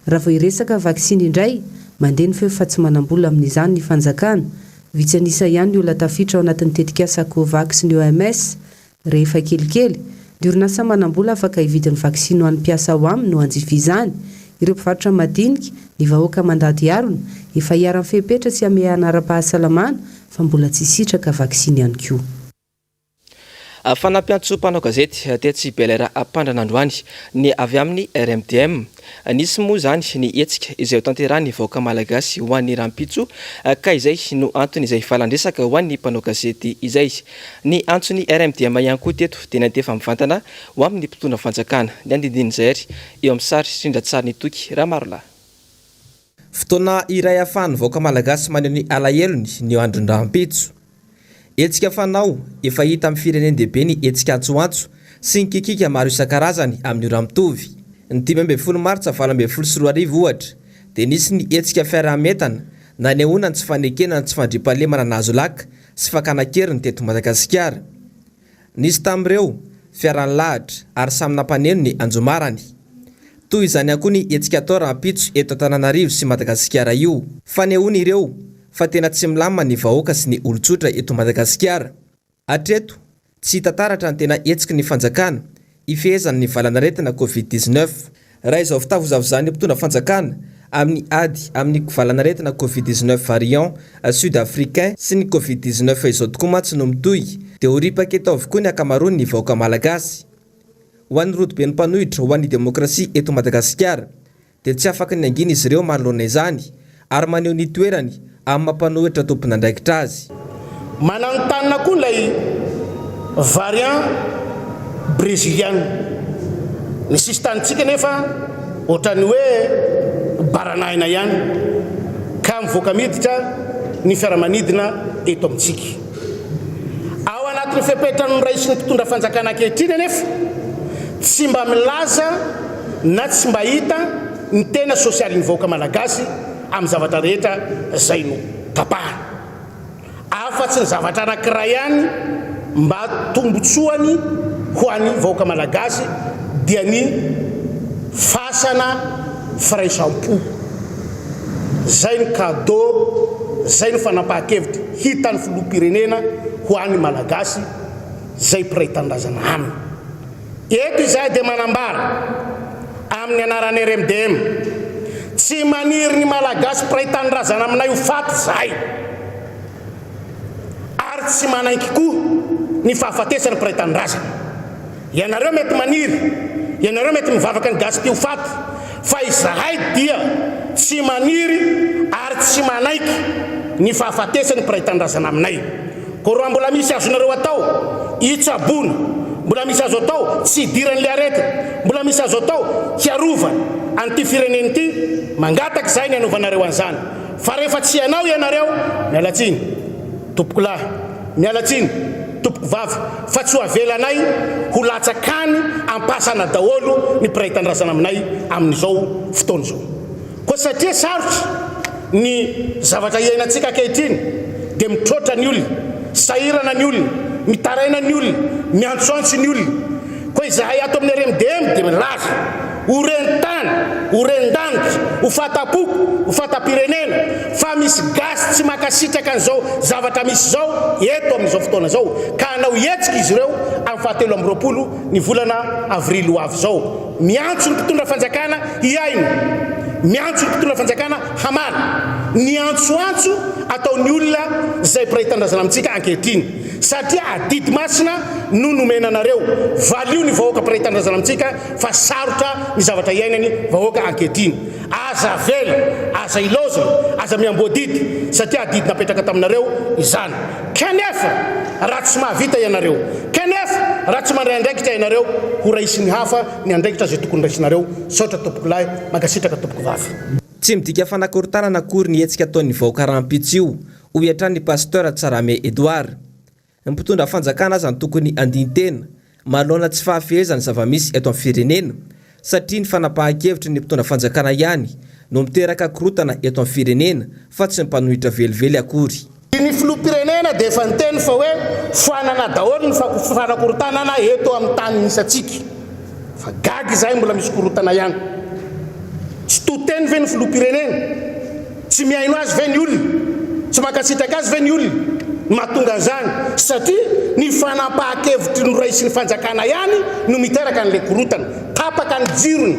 Raha vao hiresaka vaksiny indray, mandeha ny feo fa tsy manam-bola amin'izany ny fanjakana. Vitsy an'isa ihany ny olona tafiditra ao anatin'ny tetikasa Covax ny OMS, Rehefa kelikely, ny orinasa manam-bola afaka hividy ny vaksiny ho an'ny mpiasa ao aminy no hanjifa izany. Ireo mpivarotra madinika, ny vahoaka mandady harona, efa iharan'ny fepetra sy hamehana ara-pahasalamana fa mbola tsy hisitraka vaksiny ihany koa. Fanampiantso mpanao gazety tetsy Bel'Air Ampandrana androany ny avy amin'ny RMDM. Nisy moa izany ny hetsika izay hotanterahin'ny vahoaka malagasy ho an'ny rahampitso ka izay no antony izay valan-dresaka ho an'ny mpanao gazety izay. Ny antson'ny RMDM ihany koa teto dia niantefa mivantana ho amin'ny mpitondra fanjakana. Ny andindinin'izay ary eo amin'ny sary rindran-tsarin'i Toky Ramarolahy. Fotoana iray ahafahan'ny vahoaka malagasy maneho ny alahelony ny andron-drahampitso. Hetsika fanao efa hita amin'ny firenen-dehibe ny hetsika antsoantso sy ny kikiaka maro isan-karazany amin'ny ora mitovy. Ny 15 martsa 2018 ohatra dia nisy ny hetsika fiaraha-mientana nanehoana ny tsy fanekena ny tsy fandriampahalemana nahazo laka sy fakana an-keriny teto Madagasikara. Nisy tamin'ireo, fiara nilahatra ary samy nampaneno ny anjomarany. Toy izany ihany koa ny hetsika atao rahampitso eto Antananarivo sy Madagasikara io. Fanehoana ireo fa tena tsy milamina ny vahoaka sy ny olon-tsotra eto Madagasikara. Hatreto, tsy hita taratra ny tena hetsiky ny fanjakana hifehezana ny valanaretina Covid 19. Raha izao fitavozavozan'ny mpitondra fanjakana amin'ny ady amin'ny valanaretina Covid 19 variant sud africain sy ny Covid 19 izao tokoa mantsy no mitohy dia ho ripaka eto avokoa ny ankamaroan'ny vahoaka malagasy. Ho an'ny rodoben'ny mpanohitra ho an'ny demokrasia eto Madagasikara dia tsy afaka ny hangina izy ireo manoloana izany ary maneho ny toerany amin'ny maha mpanohitra tompon'andraikitra azy. Mananontanona koa ilay variant breziliana. Ny sisin-tanintsika anefa ohatran'ny hoe baranahina ihany ka mivoaka miditra ny fiaramanidina eto amintsika. Ao anatin'ny fepetra noraisin'ny mpitondra fanjakana ankehitriny anefa tsy mba milaza na tsy mba hita ny tena sosialin'ny vahoaka malagasy amin'ny zavatra rehetra izay no tapahana. Afa-tsy ny zavatra anankiray ihany mba tombotsoany ho an'ny vahoaka malagasy dia ny fasana firaisam-po. Izay ny cadeau, izay ny fanapahan-kevitra hitan'ny filoham-pirenena ho an'ny malagasy izay mpiray tanindrazana aminy. Eto izahay dia manambara amin'ny anaran'ny RMDM, tsy maniry ny Malagasy mpiray tanindrazana aminay ho faty izahay, ary tsy manaiky koa ny fahafatesan'ny mpiray tanindrazana. Ianareo mety maniry, ianareo mety mivavaka ny gasy ity ho faty, fa izahay dia tsy maniry ary tsy manaiky ny fahafatesan'ny mpiray tanindrazana aminay. Koa raha mbola misy azonareo atao hitsaboana, mbola misy azo atao tsy hidiran'ilay aretina, mbola misy azo atao hiarovana an'ity firenena ity, mangataka izahay ny hanaovanareo an'izany. Fa rehefa tsy hanao ianareo, miala tsiny, tompokolahy, miala tsiny, tompokovavy, fa tsy ho avelanay ho latsaka any am-pasana daholo ny mpiray tanindrazana aminay amin'izao fotoana izao. Koa satria sarotra ny zavatra iainantsika ankehitriny dia mitroatra ny olona, sahirana ny olona, mitaraina ny olona, miantsoantso ny olona. Koa izahay ato amin'ny RMDM dia milaza ho ren-tany, ho ren-danitra, ho fanta-poko, ho fanta-pirenena fa misy gasy tsy mankasitraka an'izao zavatra misy izao eto amin'izao fotoana izao ka hanao hetsika izy ireo amin'ny fahatelo 23 ny volana avrily ho avy izao. Miantso ny mpitondra fanjakana hihaino, miantso ny mpitondra fanjakana hamaly ny antsoantso ataon'ny olona izay mpiray tanindrazana amintsika ankehitriny satria adidy masina no nomena anareo, valio ny vahoaka mpiray tanindrazana amintsika fa sarotra ny zavatra iainany vahoaka ankehitriny. Aza avela, aza ilaozana, aza miamboho adidy satria adidy napetraka taminareo izany. Kanefa raha tsy mahavita ianareo, kanefa. Raha tsy mandray andraikitra ianareo, ho raisin'ny hafa ny andraikitra izay tokony raisinareo. Misaotra tompokolahy, mankasitraka tompokovavy. Tsy midika fanakorontanana akory ny hetsika ataon'ny vahoaka rahampitso io, hoy hatrany ny Pasteur Tsarahame Edouard. Ny mpitondra fanjakana aza no tokony handini-tena manoloana tsy fahafehezana ny zava-misy eto amin'ny firenena satria ny fanapahan-kevitry ny mpitondra fanjakana ihany no miteraka korontana eto amin'ny firenena fa tsy ny mpanohitra velively akory. Ny filoham-pirenena dia efa niteny fa hoe foanana daholo ny fanakorontanana eto amin'ny tany misy antsika. Fa gaga izahay mbola misy korontana ihany. Tsy to teny ve ny filoham-pirenena? Tsy mihaino azy ve ny olona? Tsy mankasitraka azy ve ny olona? Ny mahatonga an'izany, satria ny fanapahan-kevitry noraisin'ny fanjakana ihany no miteraka an'ilay korontana. Tapaka ny jirony.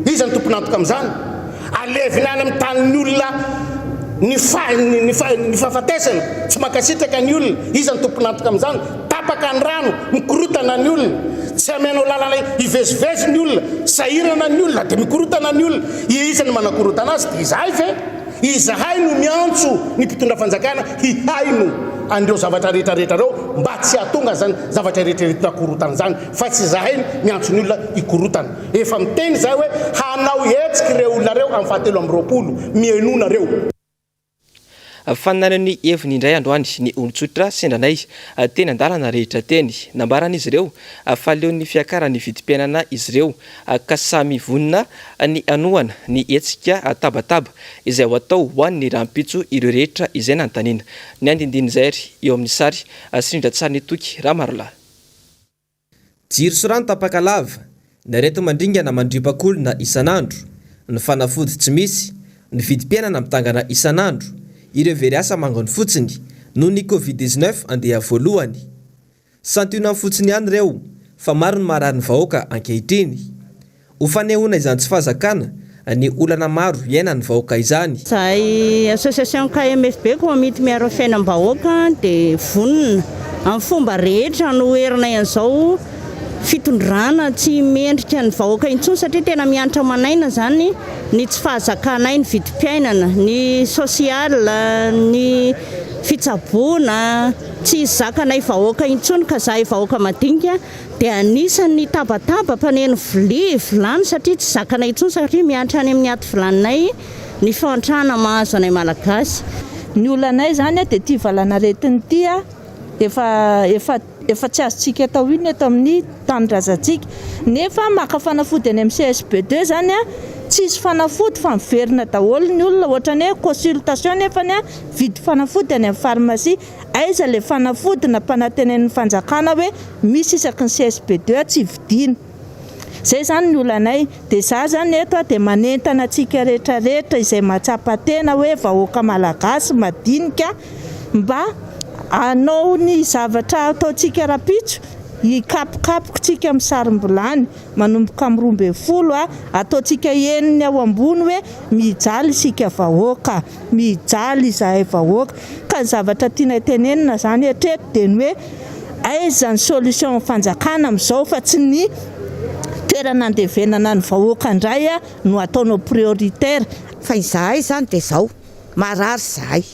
Iza no tompon'antoka amin'izany? Alevina any amin'ny tanin'ny olona ny ny ny fahafatesana, tsy mankasitraka ny olona, iza no tompon'antoka amin'izany? Tapaka ny rano, mikorotana ny olona, tsy amenao lalana hivezivezy ny olona, sahirana ny olona dia mikorotana ny olona, iza no manakorotana azy? Dia izahay ve? Izahay no miantso ny mpitondra fanjakana hihaino an'ireo zavatra rehetra rehetra ireo mba tsy hahatonga izany zavatra rehetra rehetra korotana izany fa tsy izahay miantso ny olona hikorotana. Efa miteny izahay hoe hanao hetsika ireo olona ireo amin'ny fahatelo 22. Mihainoa nareo. Fa naneho ny heviny indray androany ny olon-tsotra sendra anay teny an-dalana rehetra teny. Nambaran'izy ireo fa leon'ny fiakaran'ny vidim-piainana izy ireo ka samy vonona ny hanohana ny hetsika tabataba izay ho atao ho an'ny rahampitso ireo rehetra izay nanontaniana. Ny andindinin'izay ary eo amin'ny sary sy rindran-tsarin'i Toky Ramarolahy. Jiro sy rano tapaka lava, ny areti-mandringana mandripaka olona isan'andro, ny fanafody tsy misy, ny vidim-piainana mitangana isan'andro, ireo very asa manginy fotsiny noho ny covid 19 andeha voalohany. Santionany fotsiny ihany ireo fa maro ny marary ny vahoaka ankehitriny. Ho fanehoana izany tsy fahazakana ny olana maro iainan'ny vahoaka izany. Izahay Association KMFB, Komity Miaro ny Fiainam-bahoaka, dia vonona amin'ny fomba rehetra hanoherinay an'izao fitondrana tsy mendrika ny vahoaka intsony satria tena miantra aman'aina izany ny tsy fahazakanay ny vidim-piainana, ny social, ny fitsaboana, tsy zakanay vahoaka intsony ka izahay vahoaka madinika Dia anisan'ny nitabataba mpaneno vilia vilany satria tsy zakanay intsony satria miantra any amin'ny aty vilaninay ny fahantrana mahazo anay Malagasy. Ny olanay izany dia ity valanaretina ity efa efa efa tsy azontsika atao inona eto amin'ny tanindrazantsika nefa maka fanafody any amin'ny CSB deux izany tsisy fanafody fa miverina daholo ny olona ohatran'ny hoe consultation nefany vidy fanafody any amin'ny pharmacie Aiza le fanafody nampanantenain'ny fanjakana hoe misy isaky ny CSB deux tsy vidiana. Zay zany ny olanay. De za zany eto de manentana antsika rehetra rehetra izay mahatsapa tena hoe vahoaka malagasy madinika mba hanao ny zavatra ataontsika rapitso hikapokapoka tsika amin'ny sarim-bilany manomboka amin'ny 12 a ataontsika henony ao ambony hoe mijaly isika vahoaka. Mijaly izahay vahoaka. Ka ny zavatra tianay tenenina izany hatreto dia ny hoe aiza ny solution ny fanjakana amin'izao fa tsy ny toerana andevenana ny vahoaka indray no ataonao prioritaire. Fa izahay izany dia izao, marary izahay,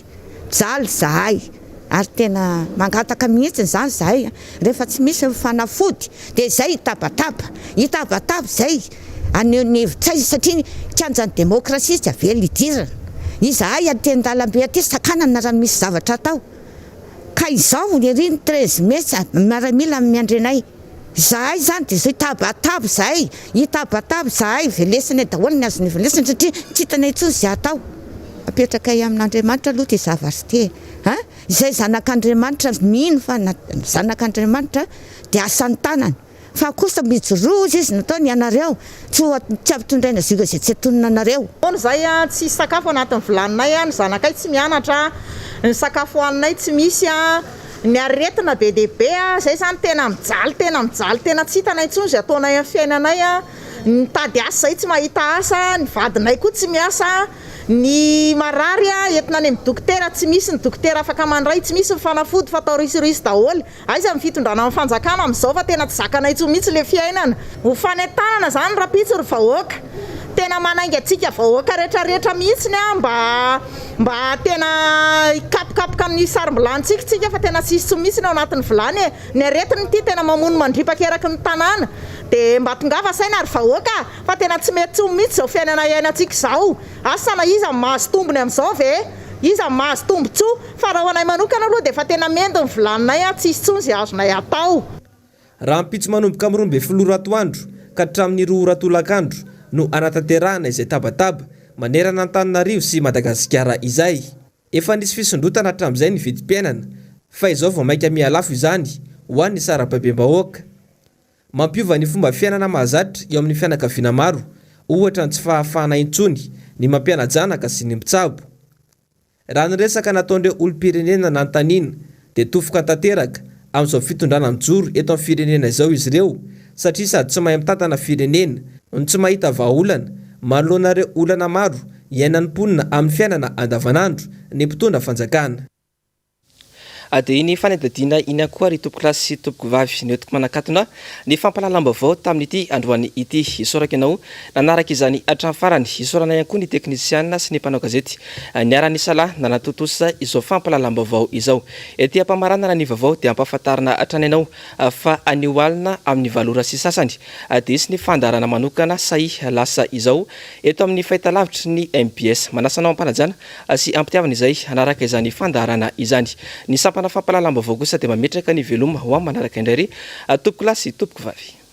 mijaly izahay ary tena mangataka mihitsy izany izahay rehefa tsy misy ny fanafody dia izay hitabataba, hitabataba izay haneho ny hevitray satria kianjan'ny demokrasia tsy avela hidirana. Izahay aty an-dalambe aty sakanana raha misy zavatra atao ka izao ery ny 13 mai miaramila miandry anay. Izahay izany dia izao hitabataba izahay, hitabataba izahay, velesinay daholo ny azonay velesina satria tsy hitanay intsony izay hatao. Apetrakay amin'Andriamanitra aloha ity zavatra ity e! An! Izay zanak'Andriamanitra mino fa zanak'Andriamanitra dia asan'ny tanany. Fa kosa mijoroa hozy izy nataony ianareo, tsy ho tsy ampitondraina zioga izay tsy antonona anareo. Noana izay a, tsisy sakafo anatin'ny vilaninay a, ny zanakay tsy mianatra a, ny sakafo hohaninay tsy misy a. Ny aretina be dia be a, zay zany tena mijaly tena mijaly tena tsy hitanay intsony izay ataonay amin'ny fiainanay a, ny mitady asa zay tsy mahita asa, ny vadinay koa tsy miasa, ny marary a entina any amin'ny dokotera tsy misy ny dokotera afaka mandray, tsy misy ny fanafody fa atao risoriso daholo, aiza ny fitondrana ny fanjakana amin'izao fa tena tsy zakanay intsony mihitsy le fiainana. Ho fanentanana zany rahampitso ry vahoaka. Tena manainga antsika vahoaka rehetra rehetra mihitsiny a mba mba tena hikapokapoka amin'ny sarom-bilanintsika tsika fa tena tsisy tsony mihitsy ny ao anatin'ny vilany e. Ny aretina ity tena mamono mandripaka eraky ny tanàna. Dia mba tongava saina ry vahoaka fa tena tsy mety tsony mihitsy izao fiainana iainantsika izao. Asa na iza no mahazo tombony amin'izao ve? Iza no mahazo tombotsoa? Fa raha ho anay manokana aloha dia efa tena mendy ny vilaninay a, tsisy tsony izay azonay atao. Rahampitso manomboka amin'ny 12 ora atoandro ka hatramin'ny 2 ora tolakandro no hanatanterahana izay tabataba manerana Antananarivo sy Madagasikara izay. Efa nisy fisondrotana hatramin'izay ny vidim-piainana fa izao vao mainka miha-lafo izany ho an'ny sarababem-bahoaka. Mampiova ny fomba fiainana mahazatra eo amin'ny fianakaviana maro ohatra ny tsy fahafahana intsony ny mampiana-janaka sy ny mpitsabo. Raha ny resaka nataon'ireo olom-pirenena nanontaniana dia tofoka tanteraka amin'izao fitondrana mijoro eto amin'ny firenena izao izy ireo satria sady tsy mahay mitantana firenena no tsy mahita vahaolana manoloana ireo olana maro iainan'ny mponina amin'ny fiainana andavanandro ny mpitondra fanjakana. Dia iny fanadihadiana iny ihany koa ry tompokolahy sy tompokovavy no entiko manakatona ny fampahalalam-baovao tamin'ity androany ity. Isaorako ianao nanaraka izany hatramin'ny farany. Isaorana ihany koa ny teknisiana sy ny mpanao gazety niara-nisalahy nanatontosa izao fampahalalam-baovao izao. Ety am-pamaranana ny vaovao dia ampahafantarina hatrany anao fa anio alina amin'ny valo ora sy sasany dia hisy ny fandaharana manokana Sahia lasa izao eto amin'ny fahitalavitry ny mbs. Manasa anao am-panajana sy ampitiavana izay hanaraka izany fandaharana izany. Ny sampana fampahalalam-baovao kosa dia mametraka ny veloma ho amin'ny manaraka indray ry tompokolahy sy tompokovavy.